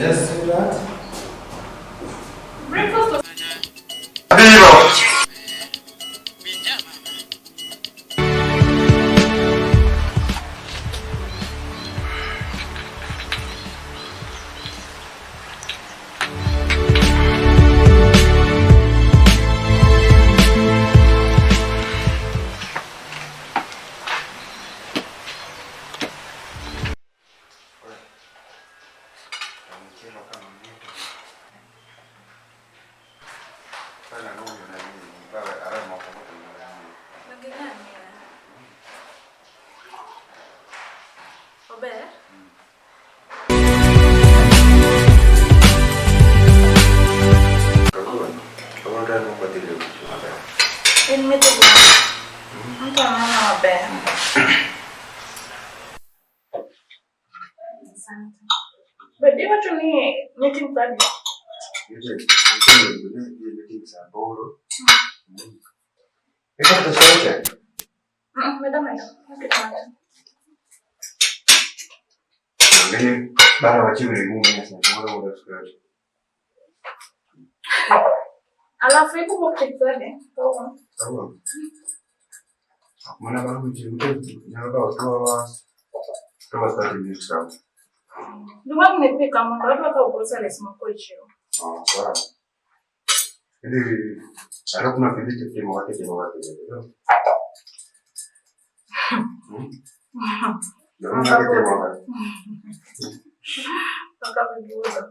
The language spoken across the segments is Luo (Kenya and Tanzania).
Yes, sweetheart. Breakfast. Abiro. Ober? In metho Anto aneno maber. Asante. Be iwacho ni meeting saa adi? Meda meda. Oket matin. Alafu ikuwuok tich saa adi? Kawuono. Mana bang' nyalo kawo 2 hours, 2 hours 30 minutes kama. Duwang' ne pika mondo adwa kawo groceries moko e chiro. Oh, sawa. Ili alafu kuna kipindi timo wake timo wake. Ndio timo wake. Wakavibuza.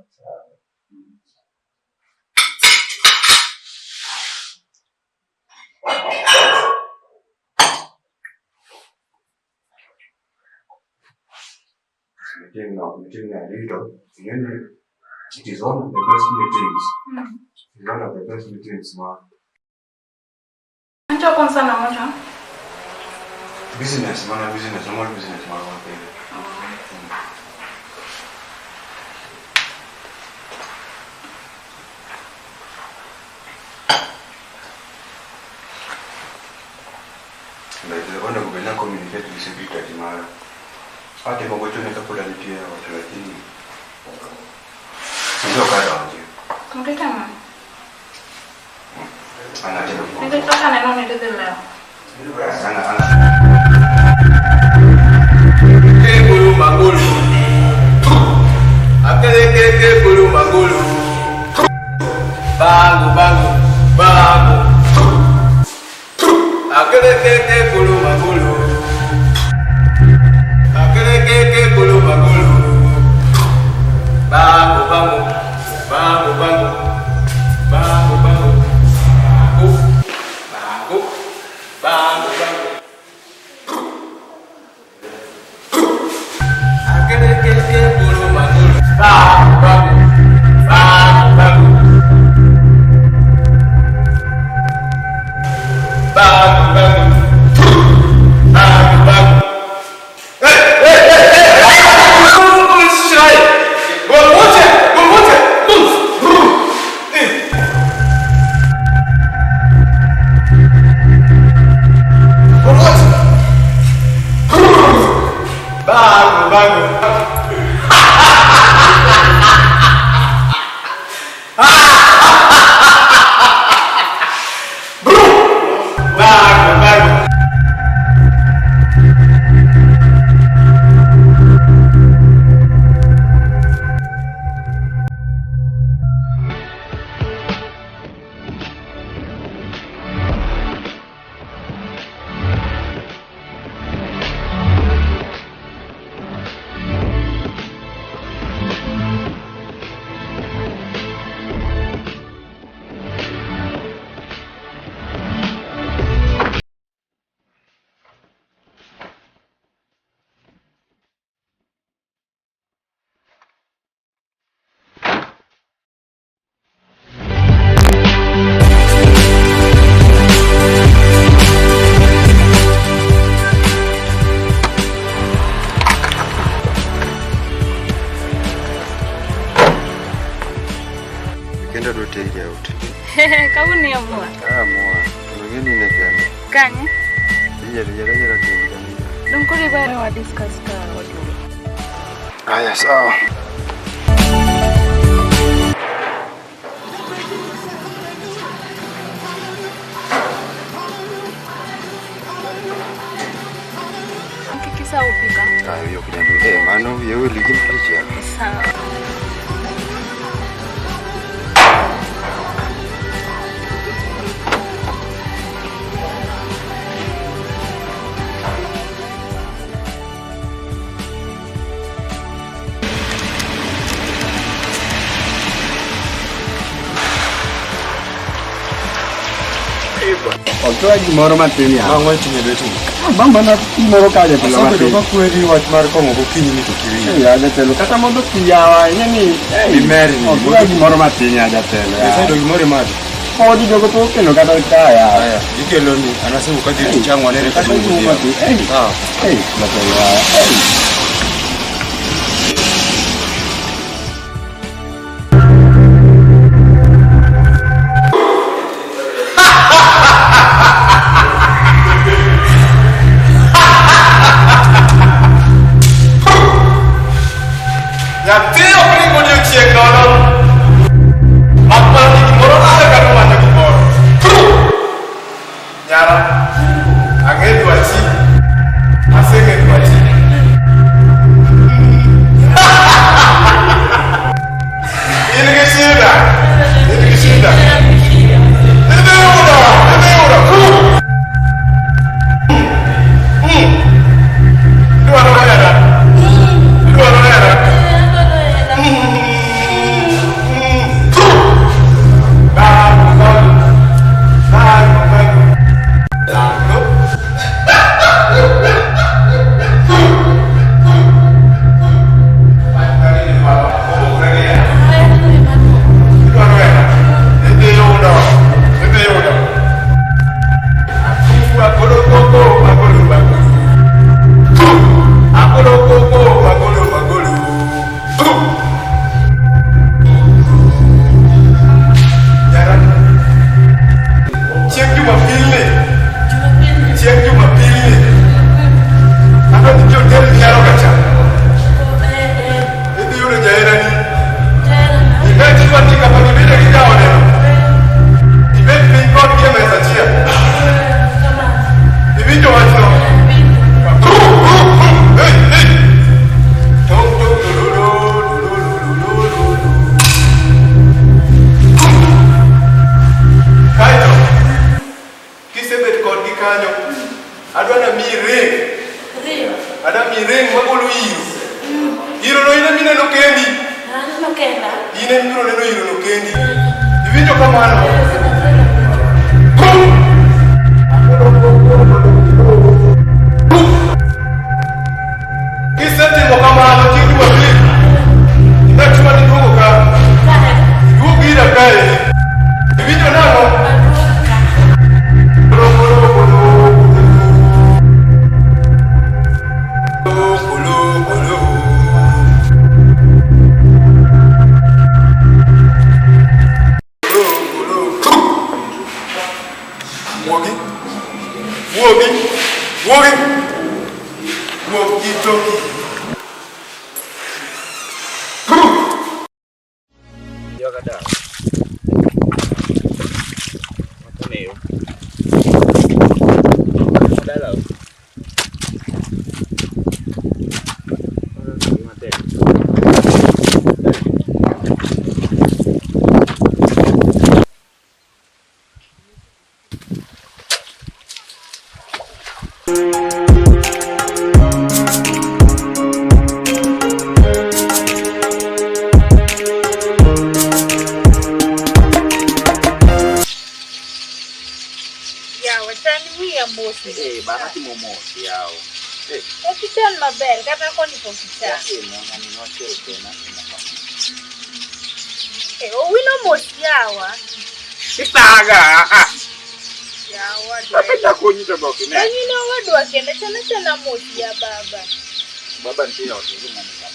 Meeting now, meeting na rito. Yani it is one of the best meetings. It's one of the best meetings ma. Ancho kwanza na moja. Business, mana business, normal business ma wa pele. But onego bed na communicate gi secretary mara. Atemo gochone kapod antie e ot lakini sinde ok adonji. Kompyuta ma. An atemo Nikech kaka neno ni idhi lewo. Ana ana Kekulu mangulu. Akelekeke kulu mangulu. Bangu bangu bangu. Akelekeke kulu mangulu. Akelekeke kulu mangulu. Bangu bangu bangu bangu bangu bangu bangu bangu bangu. Akelekeke kulu mangulu. Bangu bangu bangu bangu. Bangu bangu bangu bangu. Hey hey hey hey! 我过去，我过去，动！我过去。Bangu bangu. Bangu bangu. Kendo adwa teri out. Kawuono iamua. Ah, moa. To ng'eni ne kende. Kanye? Iyiero yiero ayiera kendi kanyo. Dong koro ibayo wa discuss ka waduogo. Aya, sawa. Ok gimoro matin ya. Ang'o iting'e lweti? Ah, Bang mana moro ka jatelo Asebedo matin. ka kweri wach mar kong'o gokinyi ni to ok iwinj. Eh, ya jatelo kata mondo pi yawa ing'e ni eh, Imer ni. Ok gimoro matin ya jatelo. ya. Iseyudo gimoro imadho? Podi jogo pok okelo kata ka ya. Aya, ikelo ni an asewuok adhi tich ang' wanere Kata kaduogo gimoro odhiambo. matin. Eh, Sawa. eh, jatelo ya. Eh. Nyathi ok ring odiochieng' nono. Mak mana ni gimoro lale kata omanyo gimoro. Nyara, ang'e dwachi. Aseng'e dwachi. In gi shida. In gi shida. Idhi yudo, idhi yudo. Idwaro hera. Idwaro hera. Chieng' Jumapil ni, chieng' Jumapil ni, adwa ni hotel miaro kacha. Idhi yudo jaherani. Ibet idwa kama gibede gi jaodeno. Ibet piny kodgi e mesa achiel. Iwinjo wachno? Hey, hey. Tong, tong, do, do, do, do, do, do, do, do. Kaeto, kisebet kodgi kanyo, adwa namiyi ring. Adwa miyi ring magolo iro. Iro no in ema ineno kendi. In ema ibiro neno iro no kendi. Iwinjo kamano? Kisetimo kamano chieng' Jumapil, ibet mana iduogo ka. Iduog ira kae. Iwinjo nang'o? Kolo, kolo, kolo. Wuogi. Wuogi. Wuogi. Wuog gi toki. Yoga dawa. Matoneo. Dala. Matek. Yawa, chan wiya mos. Eh, bana timo mos yawo. Eh, Ok ichan maber, kata koni pok ichan. eh, ng'ani nocheke na. Eh, Owino mos yawa. Itaga. Ah. Yawa, Kata konyi to ok ine. Kanyino owadwa kendo chan achana mos ya baba. Baba nitie ot gi ng'ani ka.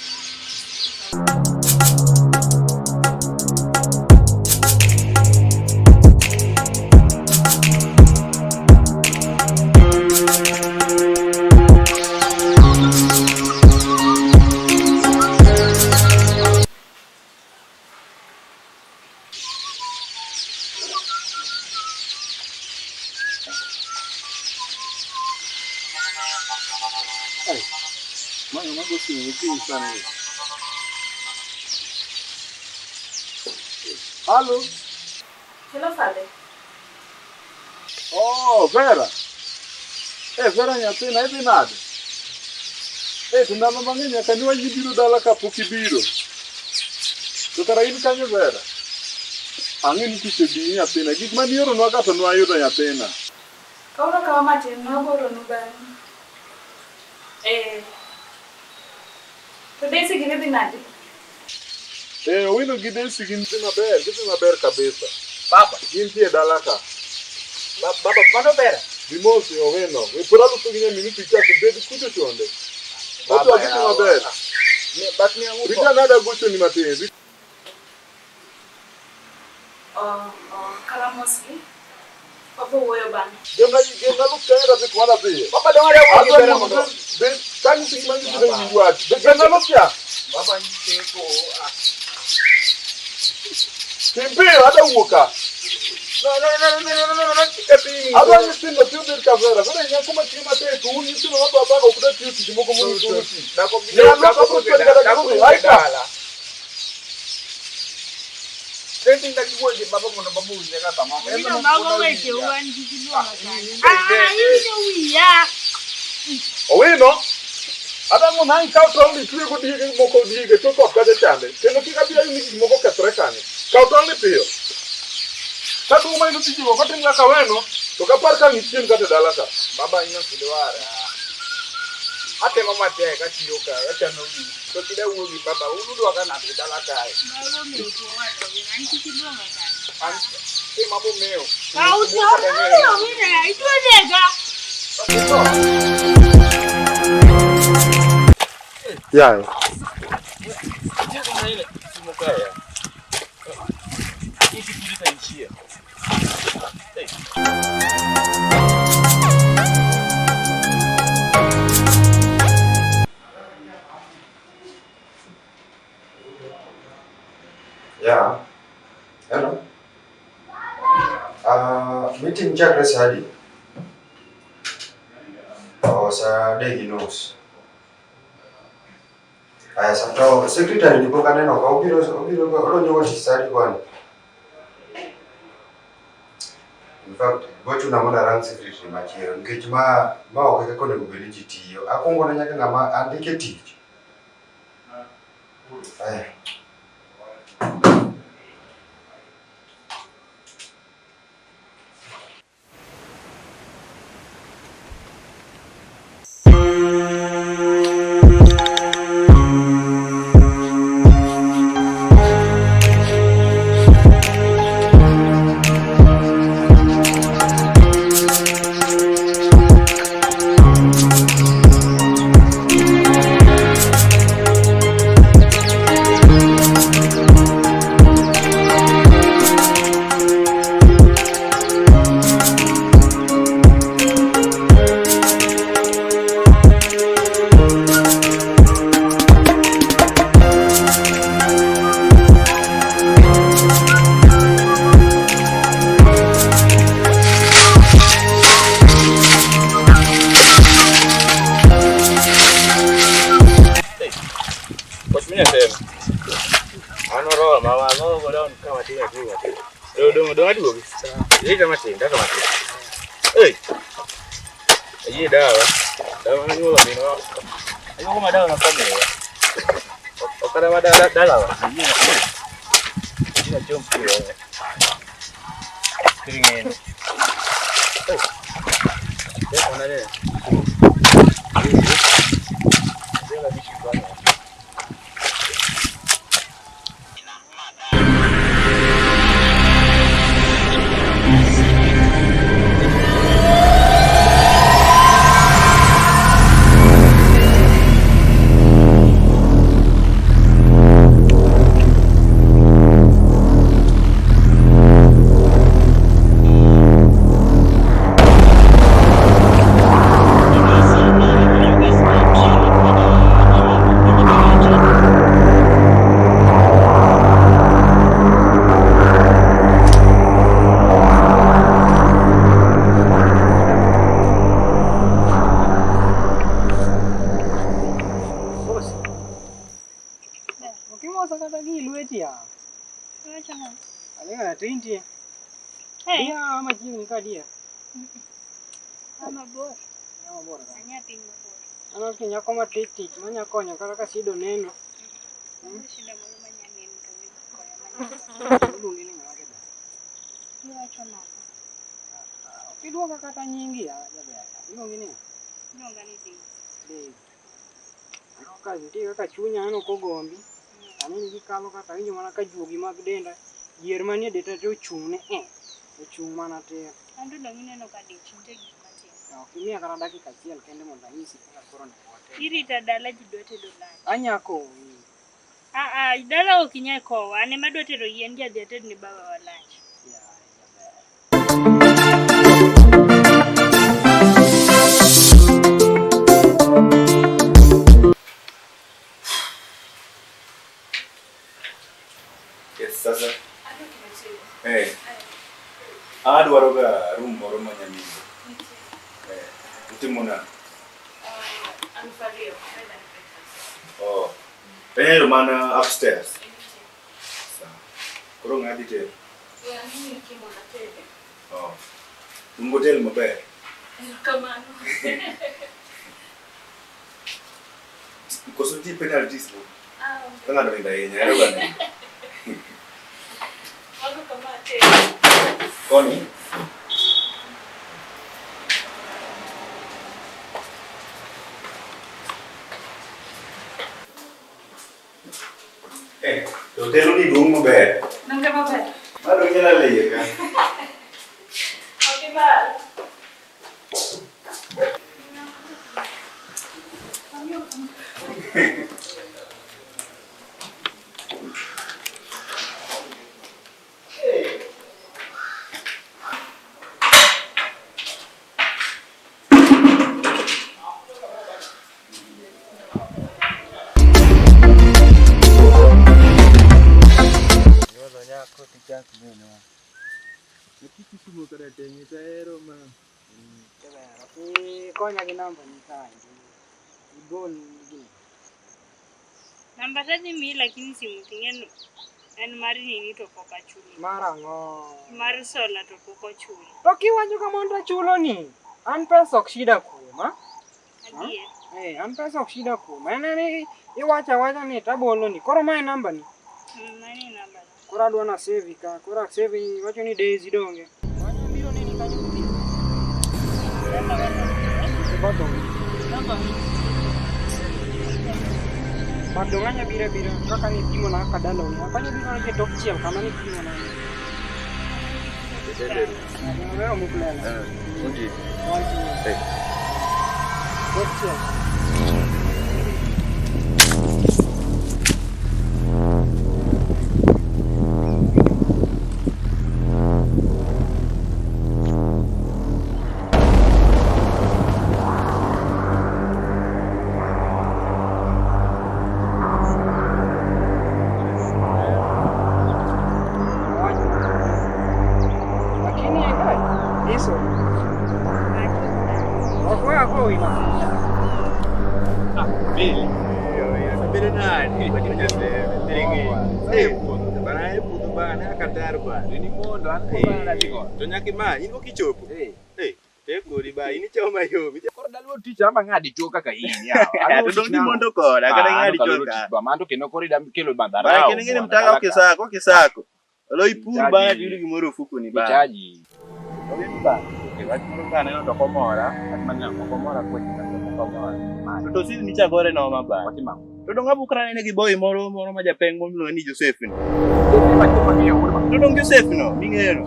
Mano mago simu okinyi sani. Halo. Hello, Father. Oh, Vera. Eh, Vera nyathina idhi nade? Eh, to ndalo mang'eny nyaka ne wanyi biro dala kapok ibiro. To kara in kanyo Vera? Ang'e ni tich odiyi nyathina. Gik mane ioronwa ka to nwayudo nyathina. Kawuono kawa matin naboro nu bang'e. To Daisy gini dhi nade? Owino gi Daisy gin dhi maber, gidhi maber kabisa. Baba. Gintie dala ka. Baba, mano ber. Gimosi Owino. We pod aluso gi nyaminu picha to bed kucho chonde. Baba, gidhi maber. But me awuok. Rita nada gochoni matin. Kala mosgi. Wabo wuoyo bang'e. Gemna luk kanyo radhi kuma nadhiye. Baba dong ada wuok gi Vera mondo. Be kanyo sik manyiso ni winj wach. Be gemna luk cha. Baba nyise ko. Tim piyo, adwa wuok ka. No. Adwa nyithindo ti obed ka Vera. Vera nyako matiyo matek to un nyithindo ma baba ok dwa tiyo tich moko monyisou ni ti. Dako Ne aloko abro chwadi kata gi ai ka. Senti ndaki wuoyo gi baba mondo baba owinje ka sama. Owino mago weche wan kik iluonga kanyo. Ah, iwinjo wiya. Owino, adang'o na ikaw tong' ni itwego diege moko diege tok ot kacha chande. Kendo kik abi ayud ni gik moko okethore kanyo. Kaw tong' ni piyo. Ka tuo ma ino tijego ok otim kaka aweno, to kapar ka ang' ichiem kata e dala ka. Baba ino kidwara. Atemo matek atiyo kae, achano wiyi. To kida wuoyo gi baba, un udwa ka nade e dala kae. Mago mekwa owadwa gi an kik iluonga kanyo. An ema bomeo. Kaw tong' Owino, idwa nega. Yaye. Yeah. Hello. Meeting chakre sa adi? Oh, sa adek gi nus. Aya, sa to secretary ni pok aneno ka obiro odonjo go tich sa adi kwani? In fact, bochuna mondo arang secretary machielo nikech ma ok e kaka onego bed ni ji tiyo. Akwongo ne nyaka ng'ama andike tich. Aya. Kiduoka kata nyingi ya jaber. Iluongi ni? Iluonga ni Daisy. Daisy. Aneno ka nitie kaka chunya aneno kogombi. Aneno gikalo kata awinjo mana ka juogi mag denda. Yier manie denda to ochung' ne eh. Ochung' mana tir. An to dong' ineno ka dich nitie gik matimo. Ok imiya kata dakika achiel kende mondo anyisi kaka koro onego watim. Irita dala ji dwa tedo lunch. Anya kowi. Ah ah, dala ok inyal kowa. An ema adwa tero yien gi adhi ated ne baba wa lunch. Yes, sasa. Eh. Adwaro ga room moro ma nyamindo. Eh, utimo nang'o? An Fario, bed and breakfast. Oh. Inyalo mana upstairs. Sawa. Koro ng'a dhi tero? We ang'e ni mondo atede. Oh. Un hotel maber. Erokamano. Koso nitie penalties mo. Ah, Ka ng'ato nindo ahinya, ahero ga nindo. Mago kama atede. Koni? Eh, to hotel ni duong' maber. Donge maber? Bado inyalo lale iye ka. Ok ibal. Ikonya gi namba ni kaendi. Igol gini. Namba tadhi miyi lakini simu ting'e en mar nini to pok achulo. Mar ang'o? Mar sola to pok ochulo. To kiwacho kamano to achulo ni. An pesa ok shida kuoma. Adier. Eh, an pesa ok shida kuoma. En ni iwacho awacha ni tabolo ni. Koro mae namba ni. Mano e namba na. Koro adwa na save ka. Koro a save iwacho ni Daisy donge. Wanyo biro neni kanyo godhiambo. But dong anya biro abira kaka nipimona kaka dalauni. Ok anya biro mana e tok chiel kama nipimona. Wewe omuk lela. Wantie. Tok chiel. Lakini iso. Ok we agowi ma. Bili. Bedo nade? Bana e puodho bana akatar bana. Ni mondo an koro an adhi go. To nyaka imany, in pok ichopo. Eh, te kodi ba, in ichamo mayom. Koro daluor tich ama ng'a dichuo kaka in yawa. To dong' ni mondo koda, kata ng'a dichuo ka. Ba mano kendo koro ida kelo madharau. Bana kendo ing'e ni mtaka okisako, okisako. Olo ipur bana tiyudo gimoro e ofukoni bana. Ichaji. Wach moro ka aneno to ok omora, wach maneno ok omora kweche kata ok omora. To sisi nichagore noma bana. Watimo ang'o? To dong' abukra nene gi boy moro moro ma japeng' moro miluongo ni Joseph ni. To dong' Joseph no, ming'eyo no.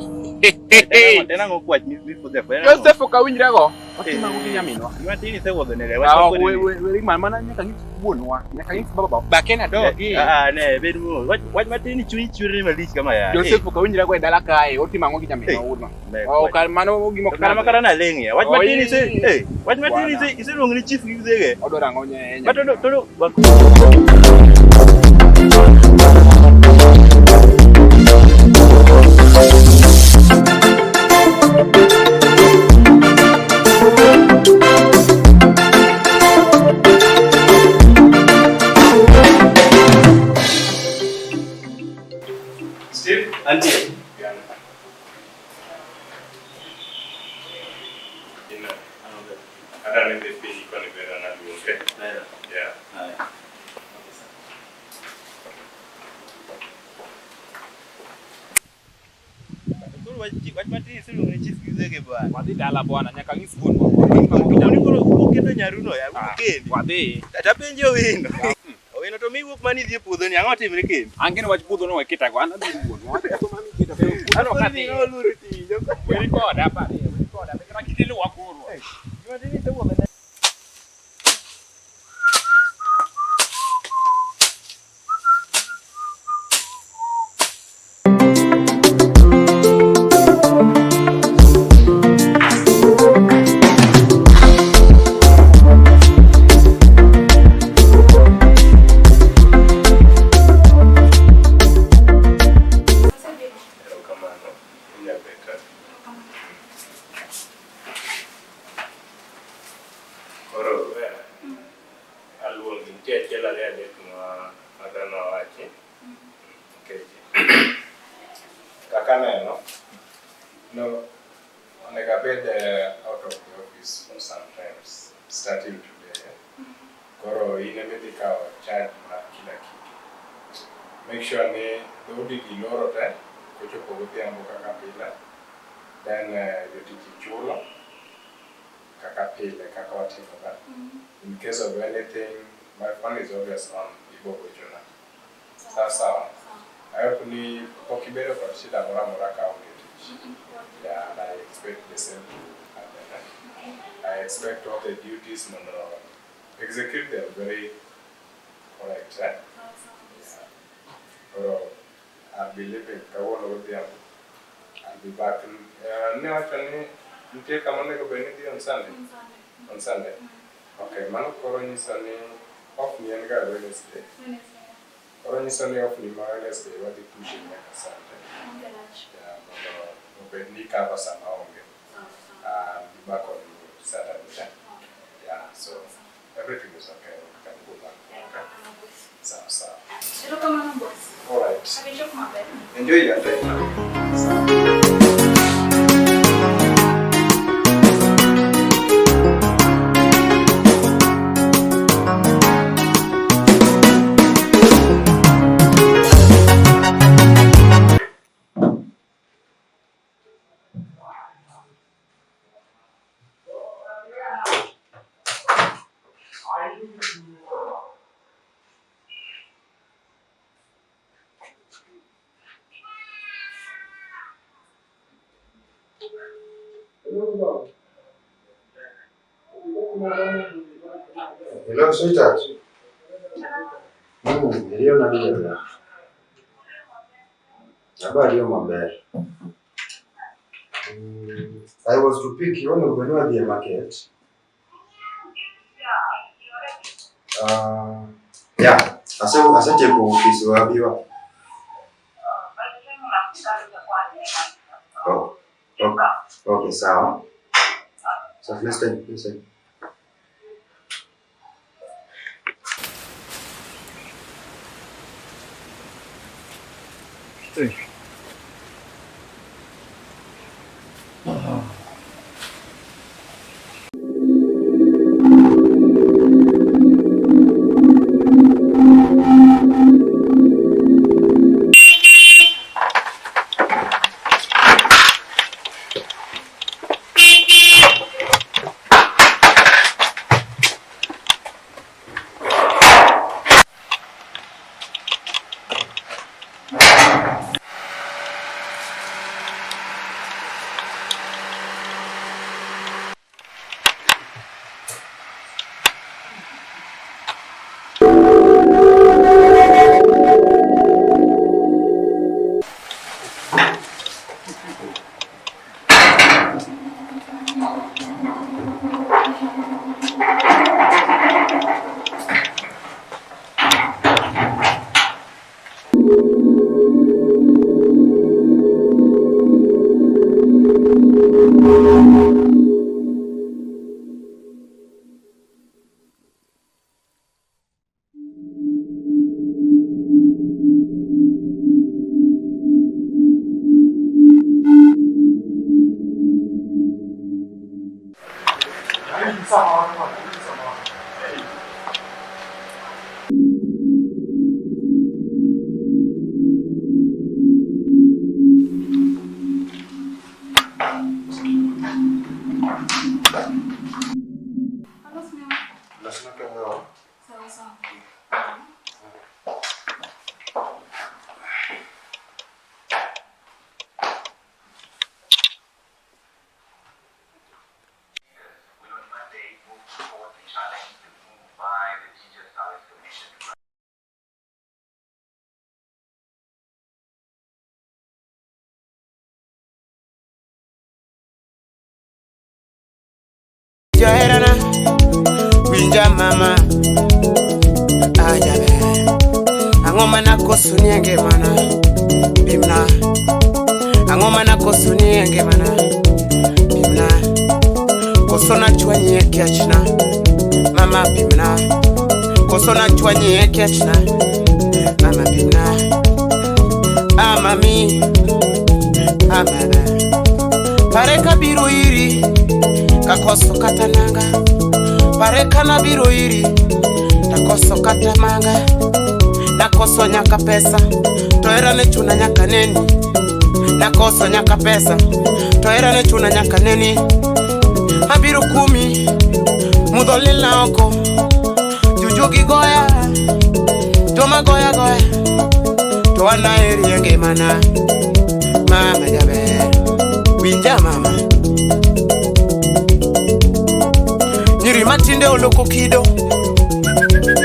Tena ang'o kwach mifudhe afuya? Joseph ok awinjrego. Watimo ang'o gi nyaminwa? Gima tin isewuodho nere. Wach Ah, moko we ni- we we mana nyaka ng'is wuonwa, nyaka ng'is baba. Bakena dogi. Ah, ne, bed mos. Wach matin ni chunyi chwerni malich kama ya. Joseph ok awinjrego e dala kae, otimo ang'o gi nyaminwa wuonwa? Oh, kar mano gima ok Kara makara naling' ya. Wach matin ise, eh, wach matin Bwana. ise iseluongo ni chief gi mzege. Odwaro ang'o nye But to Steve? Antie. Adwa ni dhi piny koni ber an aluonge. Yeah. Koro wach wach matin iseluongo ne chief gi bwana. Wadhi dala bwana, nyaka ng'is wuonwa bwana. Gik ma Koni koro uketo nyaruno ya ukendi. Wadhi. Tapenjo Owino. Owino to mi wuok mani idhi e puodho ni ang'o timre kendi? An gino wach puodho no wekita go, an adhi ir wuonwa. Wach puodho mami keta. Puodho no kadhi. Oluoro tich. Weri koda, pare, weri koda. Kata kik iluwa koro. Gima tin isewuotho ne Erokamano. Inyabeta. Koro Vera, aluongi nitie achiel ariyo adek ma madhano wachi. Nikech kaka aneno, no onego abed out of the office for sometimes starting today. Koro in ema idhi kawo charge mar kila kitu. Make sure ni dhoudi gi loro te kochopo godhiambo kaka pile. Then jotich ichulo kaka pile kaka watimoga. In case of anything, my phone is always on, ibo gochona. Sawa sawa. I hope ni pok ibedo kod shida moro amora ka onge tich. Yeah, and I expect the same to happen. Eh? I expect all the duties mondo execute them very correct. Eh? Yeah. Koro I'll be leaving kawuono godhiambo. I'll be back. Ne wacho ni nitie kama onego bed ni idhi on Sunday? On Sunday? Okay, mano koro nyiso ni off ni en ga Wednesday. Koro nyiso ni off ni ma Wednesday wadhi push nyaka Sunday. Yeah, mondo obed ni cover sama onge. I'll be back on Saturday. Yeah, so everything is okay. We can go back. Okay. Sawa sawa. Erokamano boss. All right. Abi chop maber. Enjoy your day. Sawa. Hello, sweetheart. Iriyo nade jaber? Habari yo maber. I was to pick you onego bed ni wadhi e market. Yeah, asetieko ofis we abiwa. Oh, okay. Okay, sawa. So next time, next time. Jaherana, winja mama, ajaber. Ang'o mana koso ni e ngimana, pimna. Ang'o mana koso ni e ngimana, pimna. Koso nachwanyi e kiachna, mama pimna. Koso nachwanyi e kiachna, mama pimna. Ah mami, ah mama. Pare kabiro iri, kakoso kata nanga. Pare kanabiro iri, takoso kata manga. Nakoso nyaka pesa, to hera ne chuna nyaka neni. Nakoso nyaka pesa, to hera ne chuna nyaka neni. Abiro kumi, mudho lilna oko. Jujugi goya, joma goya goya. To an aheri e ngimana, mama jaber. Winja mama. Nyiri matinde oloko kido,